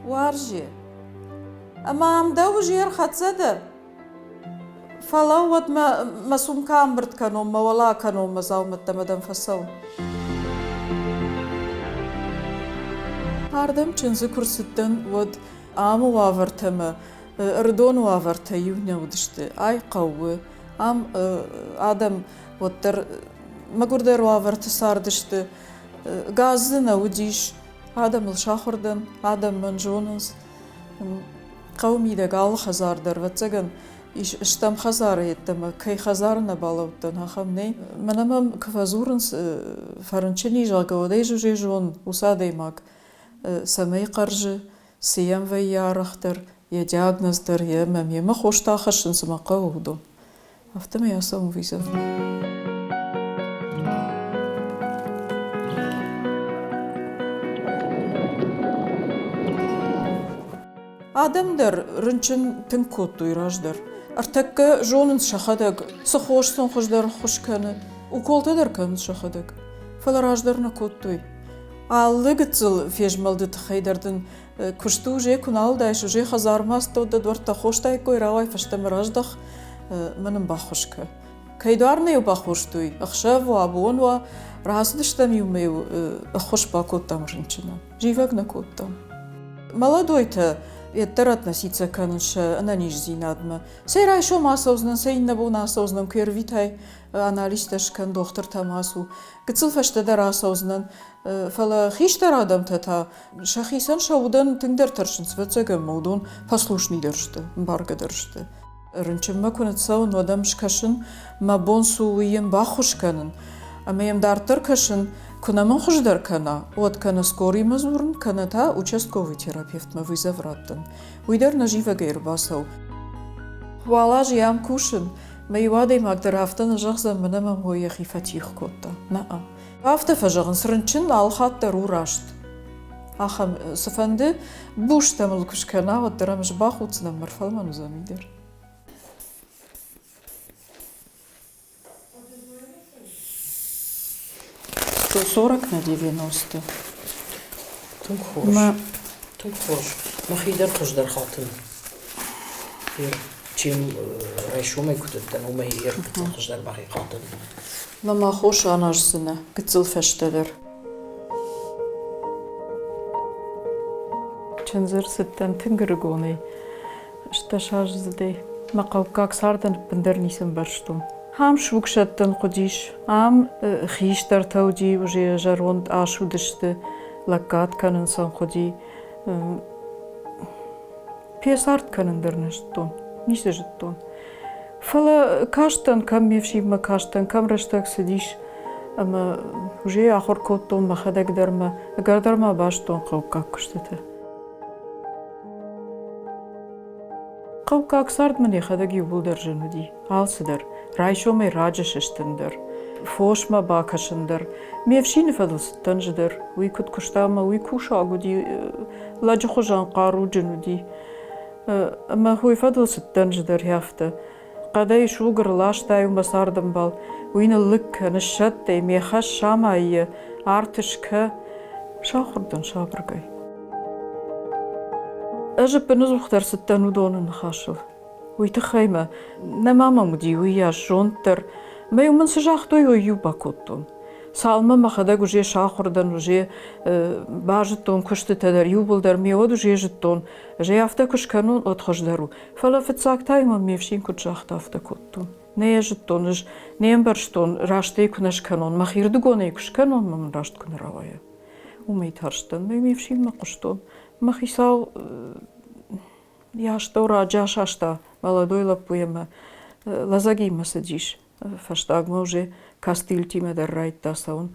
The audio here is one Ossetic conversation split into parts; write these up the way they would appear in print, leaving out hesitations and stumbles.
Уарзе. Ӕмӕ ам дӕ уже ӕрхӕццӕ дӕ? Фӕлӕууӕд мӕ, мӕ сумка амбырд кӕнон, мӕ уӕлӕ акӕнон мӕ дзаумӕттӕ мӕ дӕм фӕцӕуын. Ардӕм чындзы куы рцыдтӕн, уӕд амы уавӕртӕ мӕ Ӕрыдоны уавӕртӕ иу нӕ уыдысты. Ай хъӕуы, ам адӕм уӕддӕр мӕгуырдӕр уавӕрты цардысты. Газ дзы нӕ уыдис, адӕмыл сахуыр дӕн, адӕм мӕн зонынц. Хъӕуы мидӕг алы хӕдзар дӕр, ӕвӕццӕгӕн, ис стӕм хӕдзары йеддӕмӕ, кӕй хӕдзары нӕ балӕудтӕн, ахӕм нӕй. Мӕнӕ мӕм куы фӕдзурынц, фӕрынчын и, зӕгъгӕ, уӕд ӕй уже зонын, уыцы адӕймаг цӕмӕй хъӕрзы, цы йӕм вӕййы арӕхдӕр, йӕ диагноз дӕр, йӕ мӕм йемӕ хостӕ ахӕссын цы мӕ хъӕуы, уыдон. Афтӕмӕй ацӕуын вызовмӕ. Адӕм дӕр рынчын тынг кодтой раздӕр. Ӕртӕккӕ зонынц сӕхӕдӕг, цы хос сын хуыздӕр ӕххуыс кӕны. Уколтӕ дӕр кӕнынц сӕхӕдӕг. Фӕлӕ раздӕр нӕ кодтой. Алы гыццыл фезмӕлды тыххӕй дӕр дын куысты уже куы нал уыдаис, уже хӕдзармӕ ацыдтӕ, дӕ дуӕрттӕ хостаиккой, рауай фӕстӕмӕ раздӕх, мӕн ын баххуыс кӕ. Кӕй дуар нӕ-иу бахостой, ӕхсӕв уа, бон уа, рацыдыстӕм иумӕ-иу ӕххуыс бакодтам рынчынӕн. Зивӕг нӕ кодтам. Молодойтӕ йеддӕр относиться кӕнын сӕ ӕнӕниздзинадмӕ. Цӕй райсом ацӕудзынӕн, цӕй иннӕ бон ацӕудзынӕн, куы ӕрвитай, анализтӕ скӕн, дохтыртӕм ацу. Гыццыл фӕстӕдӕр ацӕудзынӕн, фӕлӕ хистӕр адӕмтӕ та сӕхицӕн сӕ удӕн тынгдӕр тӕрсынц, ӕвӕццӕгӕн ма уыдон послушныйдӕр сты, ӕмбаргӕдӕр сты. Рынчынмӕ куы ныццӕуын, уӕд ӕм скӕсын, мӕ бон цы у, уый йын баххуыс кӕнын. Ӕмӕ йӕм дарддӕр кӕсын, куы нӕ мын хуыздӕр кӕна, уӕд кӕнӕ скорыймӕ дзурын, кӕнӕ та участковый терапевтмӕ вызов раттын. Уый дӕр нӕ зивӕгӕй ӕрбацӕуы. Уал азы йӕм кусын, Мӕ иу адӕймаг дӕр афтӕ нӕ зӕгъдзӕн, мӕнӕ мӕм уый йӕхи фӕтигъ кодта. Нӕ. Афтӕ фӕзӕгъынц, рынчын алхатт дӕр у раст. Ахӕм цыфӕнды бустӕ мыл куы скӕна, уӕддӕр ӕм ӕз бахуддзынӕн, мӕ рфӕлмӕн уыдзӕн уый дӕр. 140 на 90. Тынг хорз. Тынг хорз. Мӕхи дӕр хуыздӕр хатын. Чем райсомӕй куыд уыдтӕн, уымӕй гыццыл хуыздӕр мӕхи хатын. Мӕ ма хос аназдзынӕ гыццыл фӕстӕдӕр. Чындзы рцыдтӕн тынг ӕрыгонӕй. Стӕсаздзыдӕй мӕ хъӕуккаг цардӕн ӕппындӕр ницы ӕмбӕрстон. Ам суг сӕттын хъуыдис, ам хистӕртӕ уыди, уже зӕронд ас уыдысты, лӕггад кӕнын сӕм хъуыди. Пецард кӕнын дӕр нӕ зыдтон, ницы зыдтон. Фӕлӕ кастӕн, кӕм ме фсинмӕ кастӕн, кӕм рӕстӕг цыдис, ӕмӕ уже ахуыр кодтон мӕхӕдӕг дӕр мӕ, ӕгӕр дӕр ма базыдтон хъӕуккаг куыстытӕ. Хъӕуккаг цард мын йӕхӕдӕг иууылдӕр зын уыди, алцыдӕр, райсомӕй раджы сыстын дӕр, фосмӕ бакӕсын дӕр, ме фсины фӕдыл цыдтӕн дӕр, уый куыд куыста ӕмӕ уый кусаг уыди, лӕджы хуызӕн хъаруджын уыди. Ӕмӕ уый фӕдыл цыдтӕн дӕр афтӕ. Хъӕдӕй суг ӕрласта-иу мӕ цардӕмбал, уый ныллыг кӕ, ныссӕттӕй, ме хӕс самайы, арт скӕ. Сахуыр дӕн сабыргай. Ӕз ӕппынӕдзухдӕр цыдтӕн уыдоны ныхасыл. Уый тыххӕй мӕ нӕ ма мӕм уыди уыйас зонд дӕр. Мӕ-иу мын цы загътой, уый-иу бакодтон. Цалынмӕ мӕхӕдӕг уже сахуыр дӕн, уже базыдтон куыстытӕ дӕр, иууылдӕр ме уӕд уже зыдтон. Ӕз ӕй афтӕ куы скӕнон, уӕд хуыздӕр у. Фӕлӕ фыццаг та мӕм ме фсин куыд загъта, афтӕ кодтон. Нӕ йӕ зыдтон, ӕз не ӕмбӕрстон, раст ӕй куы нӕ скӕнон, мӕхирдыгон ӕй куы скӕнон, мӕ мын раст куы нӕ рауайа. Уымӕй тарстӕн. Мӕ ме фсинмӕ хъуыстон. Мӕ хицау йӕ астӕу раджы асаста молодой лӕппуйӕ мӕ лӕдзӕгимӕ цыдис. Фӕстагмӕ уже кастильтимӕ дӕр райдта цӕуын.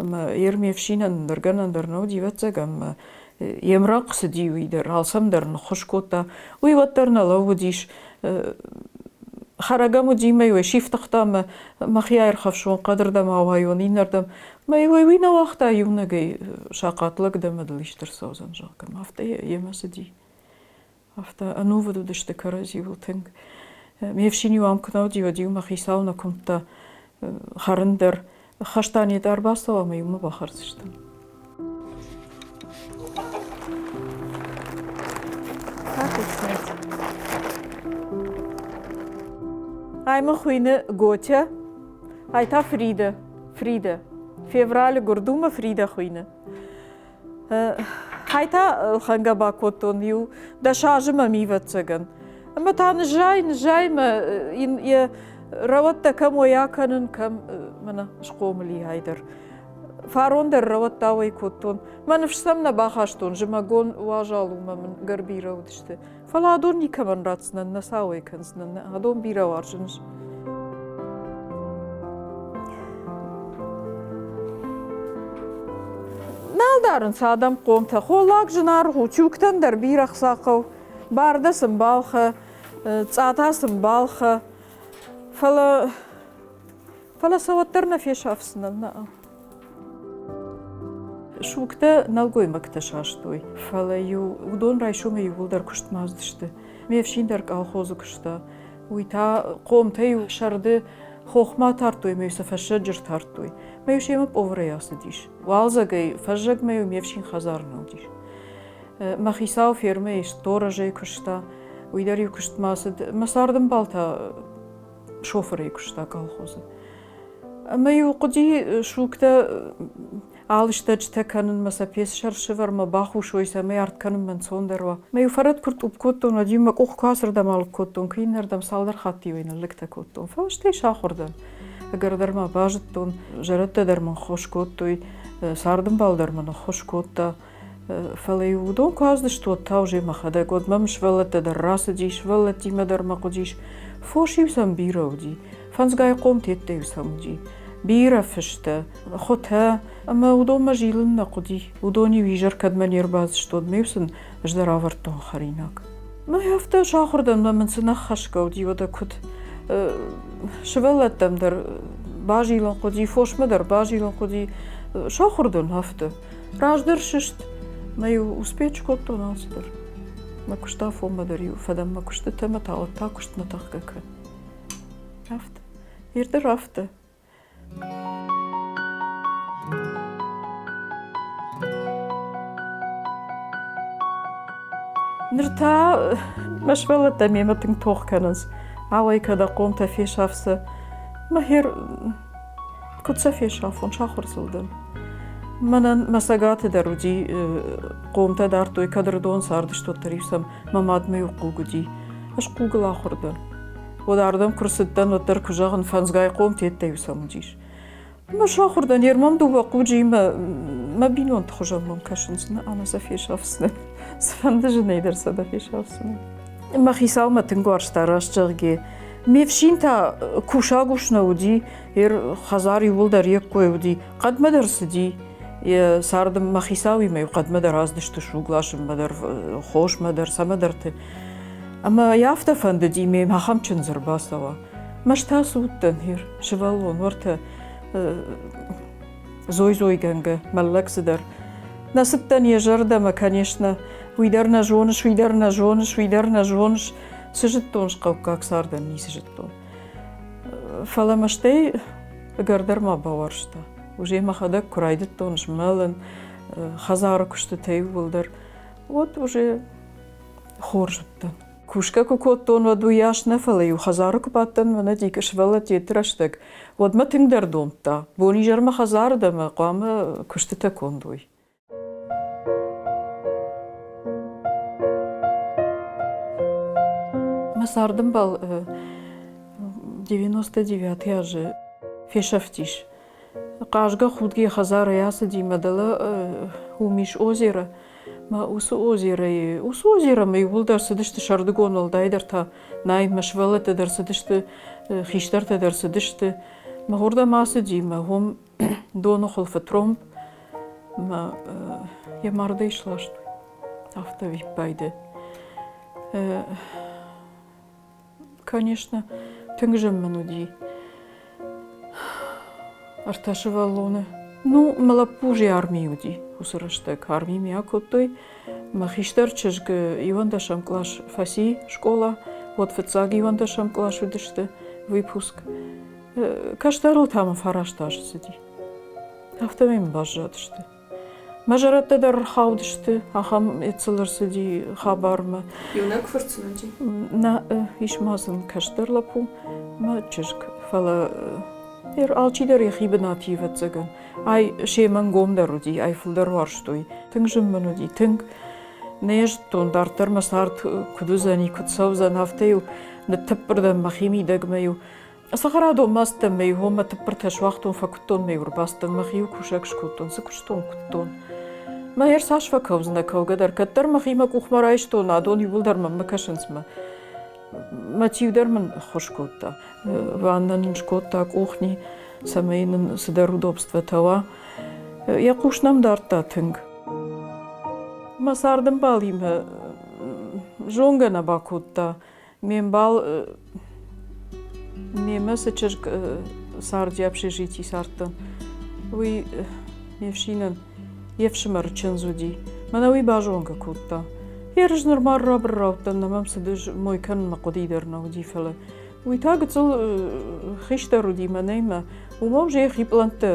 Ӕмӕ йе ме фсинӕн ӕндӕргӕнӕн дӕр нӕ уыди, ӕвӕццӕгӕн, ӕмӕ йе мрӕнхъ цыди уый дӕр, алцӕм дӕр ныххуыс кодта. Уый уӕддӕр нӕ лӕууыдис. Хӕрӕг ӕм уыди мӕ иу сифтыгъта ӕмӕ мӕхи аирхӕфсон, хъӕдырдӕм ауайон, иннӕрдӕм. Мӕ иу уый нӕ уагъта иунӕгӕй сахъат лӕг дӕ мӕ дыл исты рцӕудзӕн, зӕгъгӕ. Афтӕ йемӕ цыди. Афтӕ ӕнувыд уыдысты кӕрӕдзиуыл тынг. Ме фсин-иу ам куы нӕ уыди, уӕд-иу мӕ хицау нӕ куымдта хӕрын дӕр. Хӕстӕн йед ӕрбацӕуа ӕмӕ иумӕ бахӕрдзыстӕм. Ай мын хуыйны Готя, ай та Фрида. Фрида. Февралы гуырдумӕ Фрида хуыйны. Хай та ӕлхӕнгӕ бакодтон иу 10 азы мӕм ивӕццӕгӕн. Ӕмӕ та ныззай, ныззай мӕ йын йӕ рӕуӕдтӕ кӕм уӕй акӕнын, кӕм мӕнӕ схъомыл и ай дӕр. Фарон дӕр рӕуӕдтӕ ауӕй кодтон. Мӕ ныфс сӕм нӕ бахастон, зымӕгон уазал у мӕ мын гӕр бирӕ уыдысты. Фӕлӕ адон никӕмӕн ратдзынӕн, нӕ сӕ ауӕй кӕндзынӕн, адон бирӕ уарзынц. Нал дарынц адӕм хъомтӕ. Холлаг зынаргъ у, чуктӕн дӕр бирӕ хца хъӕуы. Бардӕ сын балхӕ, цъата сын балхӕ. Фӕлӕ, фӕлӕ сӕ уӕддӕр нӕ фесафдзынӕн, нӕ. Сугтӕ нӕлгоймӕгтӕ састой, фӕлӕ-иу уыдон райсомӕй иууылдӕр куыстмӕ ацыдысты. Ме фсин дӕр колхозы куыста. Уый та хъомтӕ-иу сӕрды хохмӕ тардтой ӕмӕ-иу сӕ фӕссӕджы ртардтой. Мӕ-иу семӕ пъовырӕй ацыдис. Уалдзӕгӕй фӕззӕгмӕ-иу ме фсин хӕдзары нӕ уыдис. Мӕ хицау фермӕйы сторожӕй куыста, уый дӕр-иу куыстмӕ ацыд. Мӕ цардӕмбал та шофырӕй куыста колхозы. Ӕмӕ-иу хъуыди сугтӕ алыстӕджытӕ кӕнынмӕ, сӕ пец сӕрсывӕрмӕ бахусой, цӕмӕй арт кӕнынмӕ ӕнцондӕр уа. Мӕ-иу фӕрӕт куы ртъупп кодтон, уӕд-иу мӕ къух куы ацырдӕм алыг кодтон, куы иннӕрдӕм цалдӕр хатты-иу ӕй ныллыгтӕ кодтон. Фӕлӕ стӕй сахуыр дӕн. Ӕгӕр дӕр ма базыдтон, зӕрӕдтӕ дӕр мын хос кодтой, цардӕмбал дӕр мын ӕххуыс кодта. Фӕлӕ-иу уыдон куы аздысты, уӕд та уже мӕхӕдӕг, уӕд мӕм сывӕллӕттӕ дӕр рацыди, сывӕллӕттимӕ дӕр мӕ хъуыдис. Фос-иу сӕм бирӕ уыди, фӕндзгай хъомтеттӕ-иу сӕм уыди, бирӕ фыстӕ, хуытӕ, ӕмӕ уыдонмӕ зилын нӕ хъуыди. Уыдон-иу изӕр кӕдмӕ не рбацыдысты, уӕдмӕ-иу сын ӕз дӕр авӕрдтон хӕринаг. Мӕ афтӕ сахуыр дӕн, мӕ мын цы нӕ хӕсгӕ уыди, уӕдӕ куыд? Сывӕллӕттӕм дӕр базилын хъуыди, фосмӕ дӕр базилын хъуыди. Сахуыр дӕн афтӕ. Раздӕр сыст, мӕ-иу успеть кодтон алцыдӕр. Мӕ куыст афонмӕ дӕр-иу фӕдӕн мӕ куыстытӕ мӕ та уӕд та куыстмӕ тӕхгӕ кӕн. Афтӕ. Ирдӕр афтӕ. Ныр та мӕ сывӕллӕттӕ мемӕ тынг тох кӕнынц. Ауӕй кӕд хъомтӕ фесаф сӕ. Мӕ хер Куыд сӕ фесафон, сахуыр сыл дӕн. Мӕнӕн мӕ цӕгаты дӕр уыди, хъомтӕ дардтой, кӕд рдон цардысты, уӕддӕр-иу сӕм мӕ мадмӕ-иу хъуг уыди. Ӕз хъугыл ахуыр дӕн. Уӕд ардӕм куы рцыдтӕн, уӕддӕр куы зӕгъын, фӕндзгай хъомтеттӕ-иу сӕм уыдис. Мӕ сахуыр дӕн, йе рмӕм дыууӕ хъуджимӕ мӕ бинонты хуызӕн мӕм кӕсынц, нӕ ӕмӕ сӕ фесафдзынӕн. Цыфӕнды зынӕй дӕр сӕ дӕ фесафдзынӕн. Мӕ хицау мӕ тынг уарзта, раст зӕгъгӕ. Ме фсин та кусаг ус нӕ уыди, йе хӕдзар иууылдӕр йе ккой уыди. Хъӕдмӕ дӕр цыди. Йӕ царды мӕ хицауимӕ-иу хъӕдмӕ дӕр ацыдысты суг ласынмӕ дӕр, хосмӕ дӕр, цӕмӕдӕрты. Ӕмӕ йӕ афтӕ фӕндыди, ме ахӕм чындз ӕрбацӕуа. Мӕ та цы уыдтӕн, хир, сывӕллон, уӕртӕ зой-зойгӕнгӕ, мӕллӕг цыдӕр. Нӕ цыдтӕн йӕ зӕрдӕмӕ, конечно, уый дӕр нӕ зоныс, уый дӕр нӕ зоныс, уый дӕр нӕ зоныс. Цы зыдтон хъӕуккаг цардӕн, ницы зыдтон. Фӕлӕ мӕ стӕй ӕгӕр дӕр ма бауарзта. Уже мӕхӕдӕг куы райдыдтон змӕлын, хӕдзары куыстытӕ иууылдӕр, уӕд уже хорз уыдтӕн. Кусгӕ куы кодтон, уӕд уыйас нӕ, фӕлӕ-иу хӕдзары куы бадтӕн мӕнӕ дикъы сывӕллӕтты рӕстӕг, уӕд мӕ тынгдӕр домдта. Бон-изӕрмӕ хӕдзары дӕ ӕмӕ хъуамӕ куыстытӕ конд уой. Мӕ цардӕмбал 99 азы фесӕфтис. Хъазгӕ-худгӕ хӕдзарӕй ацыди мӕ дӕлӕ уым ис озеро. Мӕ уыцы озеройы, уыцы озеромӕ иууылдӕр цыдысты сӕрдыгон, уӕлдайдӕр та най, мӕ сывӕллӕттӕ дӕр цыдысты, хистӕртӕ дӕр цыдысты. Мӕ уырдӕм ацыди, мӕ уым доны хуылфы тромб мӕ йӕ мардӕй сластой. Афтӕ виппайды. Конечно, тынг зын мын уыди. Ӕртӕ сывӕллоны. Ну, мӕ лӕппу же армийы уыди уыцы рӕстӕг. Армийы мӕ акодтой. Мӕ хистӕр чызг иуӕндӕсӕм кълас фӕци скъола, уӕд фыццаг иуӕндӕсӕм кълас уыдысты выпуск. Кӕстӕрыл та мын фараст азы цыди. Афтӕмӕй мын баззадысты. Мӕ зӕрӕдтӕ дӕр ӕрхаудысты, ахӕм ӕцыл ӕрцыди хабармӕ. Иунӕг фырт сын уыди? Нӕ, ис ма сын кӕстӕр лӕппу мӕ чызг, фӕлӕ алчидӕр йӕхи бынат ӕвӕццӕгӕн. Ай семӕ нгомдӕр уыди, ай фылдӕр уарзтой. Тынг зын мын уыди, тынг. Нӕ зыдтон, дарддӕр мӕ цард куыд уыдзӕни, куыд цӕудзӕн, афтӕ-иу ныттыппыр дӕн мӕхи мидӕгмӕ-иу Цӕхӕрадонмӕ ацыдтӕн мӕ иу мӕ тыппыртӕ суагътон, фӕкуыдтон мӕ иу ӕрбацыдтӕн, мӕхи-иу кусӕг скодтон, цы куыстон, куыдтон. Мӕ йӕ цас фӕкӕудзынӕ кӕугӕ дӕр, кӕддӕр мӕхи мӕ къухмӕ райстон, адон иууылдӕр мӕнмӕ кӕсынц мӕ. Мӕ тиу дӕр мын ӕххуыс кодта. Ваннӕ нын скодта къухни, цӕмӕй нын цыдӕр удобствотӕ уа. Йӕ хъус нӕм дардта тынг. Мӕ цардӕмбалимӕ зонгӕ нӕ бакодта. Ме мбал мемӕ цы чызг царди общежитийы цардтӕн, уый ме фсинӕн йе фсымӕры чындз уыди. Мӕнӕ уый базонгӕ кодта. Ерыс нырма рабырраудтӕн, нӕ мӕм цыдыс мой кӕнынмӕ хъуыди дӕр нӕ уыди, фӕлӕ уый та гыццыл хистӕр уыди мӕнӕй мӕ уымӕ уже йӕхи пълӕнттӕ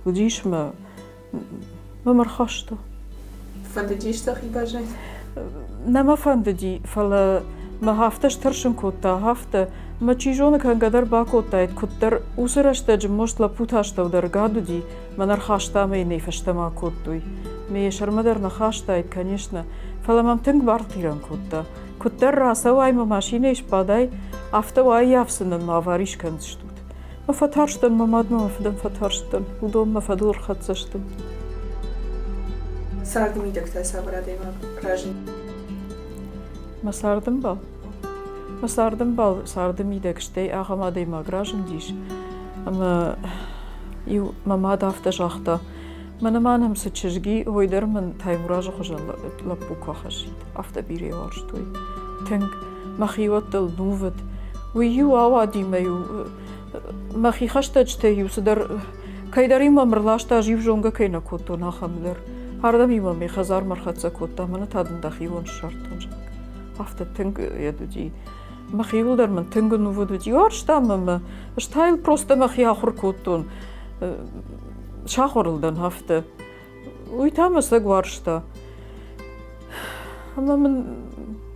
уыдис мӕ мӕм ӕрхаста. Фӕндыдис дӕхи баззайын? Нӕ мӕ фӕндыди, фӕлӕ мӕ афтӕ стӕрсын кодта, афтӕ. Мӕ чи зоны, кӕнгӕ дӕр бакодтаид, куыддӕр уыцы рӕстӕджы мост лӕппуты астӕу дӕр гад уыди, мӕн ӕрхаста ӕмӕ йын ӕй фӕстӕмӕ кодтой. Ме йӕ сӕрмӕ дӕр нӕ хастаид, конечно, фӕлӕ мӕм тынг бартхъирӕн кодта. Куыддӕр рацӕуай мӕ машинӕйы сбадай, афтӕ уаййафдзынӕн мӕ авари скӕндзыстут. Мӕ фӕтарстӕн, мӕ мадмӕ мӕ фыдӕн фӕтарстӕн, уыдон мӕ фӕдыл ӕрхӕццӕ сты. Царды мидӕг та цавӕр адӕймаг разынд? Мӕ цардӕмбал? Мӕ цардӕмбал царды мидӕг стӕй ахӕм адӕймаг разындис, ӕмӕ иу мӕ мад афтӕ загъта, мӕнӕ ма нӕм цы чызг и, уый дӕр мын Таймуразы хуызӕн лӕппу куы ахӕссид. Афтӕ бирӕ уарзтой. Тынг. Мӕхиуӕттыл нувыд. Уый-иу ауади мӕ-иу мӕхи хӕстӕджытӕй-иу цыдӕр кӕйдӕр-иу мӕм ӕрласта, ӕз-иу зонгӕ кӕй нӕ кодтон, ахӕм дӕр. Ардӕм-иу мӕ мӕ хӕдзармӕ ӕрхӕццӕ кодта, мӕнӕ та дын дӕхион ссардтон, зӕгъгӕ. Афтӕ тынг йед уыди. Мӕхиуыл дӕр мын тынг ӕнувыд уыди. Уарзта мӕ мӕ. Ӕз та йыл просто мӕхи ахуыр кодтон. Сахуыр ыл дӕн афтӕ. Уый та мӕ цӕг уарзта. Ӕмӕ мын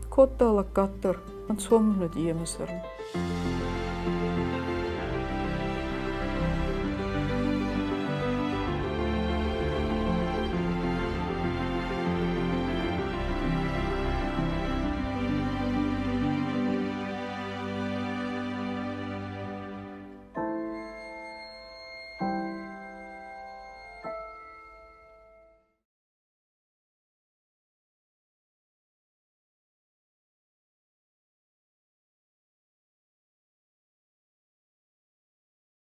кодта лӕггад дӕр. Ӕнцон мын уыди йемӕ цӕрын.